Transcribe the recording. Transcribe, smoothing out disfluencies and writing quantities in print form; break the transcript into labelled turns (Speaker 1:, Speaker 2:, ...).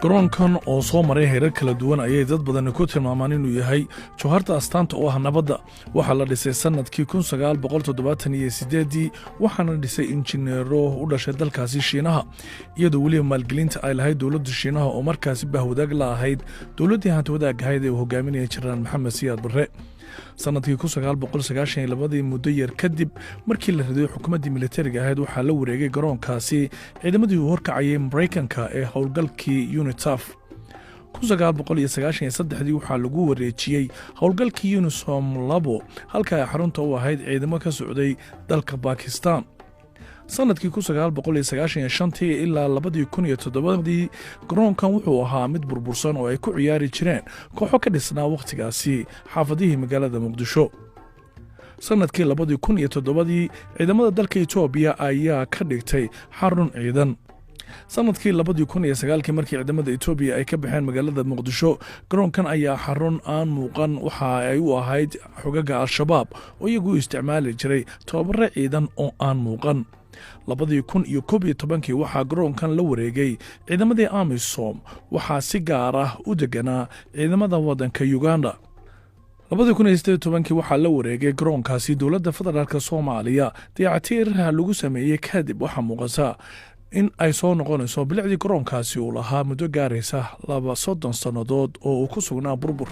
Speaker 1: Garoonkan oo soo maray heerar kala duwan ayay dad badani ku tilmaamaan inuu yahay jawharta astaanta u ah nabadda. Waxaa la dhisay sannadkii 1978-dii, waxaana dhisay injineero u dhashay dalkaasi Shiinaha, iyadoo weliba maalgelinta ay lahayd dowladda Shiinaha oo markaasi bahwadaag la ahayd dowladdii hanti wadaag ahayd ee uu hogaaminaya Jenaraal Maxamed Siyaad Barre. Sanadkii 1992-dii, muddo yar kadib markii la riday xukuumaddii militariga ahayd, waxaa la wareegay garoonkaasi ciidamadii uu horkacayay Maraykanka ee howlgalkii UNITAF. 1993-dii waxaa lagu wareejiyey howlgalkii UNISOM 2, halka ay xarunta u ahayd ciidamo ka socday dalka Bakistan. Sanadkii 1995-tii ilaa 2007-dii garoonkan wuxuu ahaa mid burbursan oo ay ku ciyaari jireen kooxo ka dhisnaa wakhtigaasi xaafadihii magaalada Muqdisho. Sanadkii 2007-dii ciidamada dalka Etoobiya ayaa ka dhigtay xarun ciidan. Sanadkii 2009-kii, markii ciidamada Etoobiya ay ka baxeen magaalada Muqdisho, garoonkan ayaa xarun aan muuqan waxa ay u ahayd xogaga Al-Shabaab oo iyagu u isticmaali jiray tababare ciidan oo aan muuqan. 2011-kii waxaa garoonkan la wareegay ciidamadii AMISOM. Waxaa si gaar ah u deganaa ciidamada waddanka Uganda. 2018-kii waxaa la wareegay garoonkaasi dowladda federaalka Soomaaliya. Dayactiirha lagu sameeyey kadib, waxaa muuqata in ay soo noqonayso bilicdii garoonkaasi uu lahaa muddo gaaraysa 32 sannadood oo uu ku sugnaa burbur.